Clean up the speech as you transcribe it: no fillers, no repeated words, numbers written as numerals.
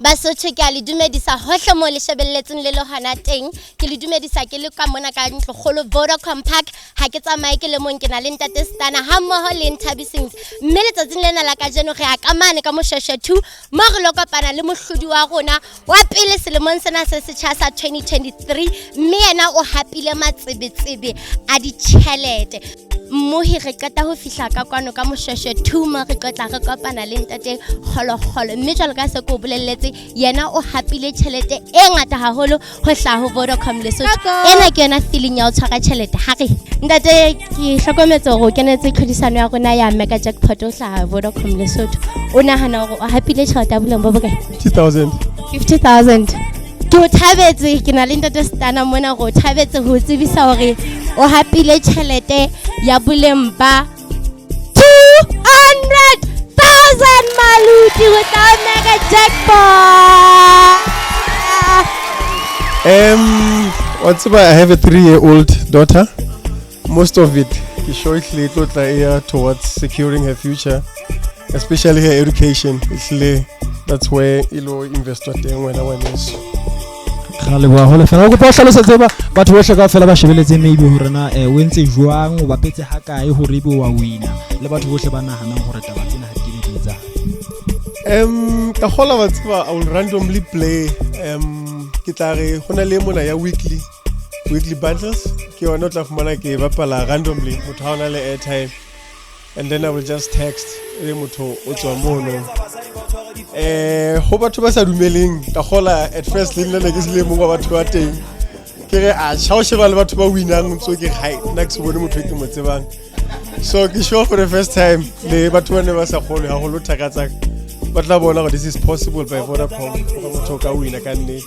Basotho, ke a le dumedisa hohle moo le shebelletseng le le hona teng. Ke le dumedisa ke le ka mona ka ntlokgolo Vodacom Park. Ha ke tsamaye ke le mong, ke na le ntate Stana ha mmoho le Nthabiseng. Mme letsatsing lena la kajeno re ya ka mane ka Moshweshwe 2 mo re lo kopana le mohlodi wa rona wa pele selemong sena se setjha sa 2023, mme yena o hapile matsebetsebe a ditjhelete. Mmohi, re qeta ho fihla ka kwano ka Moshweshwe 2 mo re tlotla re kopana le ntate Kgolokgolo, mme jwalo ka se ke o bolelletse, yena o hapile tjhelete e ngata haholo ho hlaha ho Vodacom Lesotho. Ena ke yona feeling ya ho tshwara tjhelete. Ha re ntate, ke hlokometse hore o kenetse tlhodisano ya rona ya Mega Jackpot o hlaha Vodacom Lesotho. O nahana hore o hapile tjhelete ya boleng bo bokae? 50,000. 50,000. Ke o thabetse, ke na le ntate Stana mona, gore o thabetse ho tsebisa hore o hapile tjhelete ya boleng ba 200,000 maluti ho tla Mega Jackpot. Wa tseba, I have a 3-year-old daughter. Most of it ke sure ehlile e tlo tla e ya towards securing her future, especially her education. Ehlile that's where e lo investwa teng, wena ngwaneso. Ra leboha haholo fela. O kopa o hlalosetse ba batho bohle kaofela ba shebeletseng maybe hore na o entse jwang, o bapetse ha kae hore ebe wa wina, le batho bohle ba nahanang hore taba tsena ha di kebe di etsahala. Ka kgola, wa tseba, I will randomly play. Ke tla re ho na le mona ya weekly bundles, ke yona o tla fumana ke e bapala randomly. Motho ha o na le airtime and then I will just text e motho o tswa mono. Ho batho ba sa dumeleng, ka kgola at first le nna ne ke se le mong wa batho ba teng, ke re a tjha o sheba le batho ba winang ntso, ke re hai, nna ke se bone motho e ke mo tsebang. So ke sure for the first time le batho ba ne ba sa kgolwe haholo, thaka tsaka ba tla bona gore this is possible by Vodacom, gore motho o ka wina ka nnete.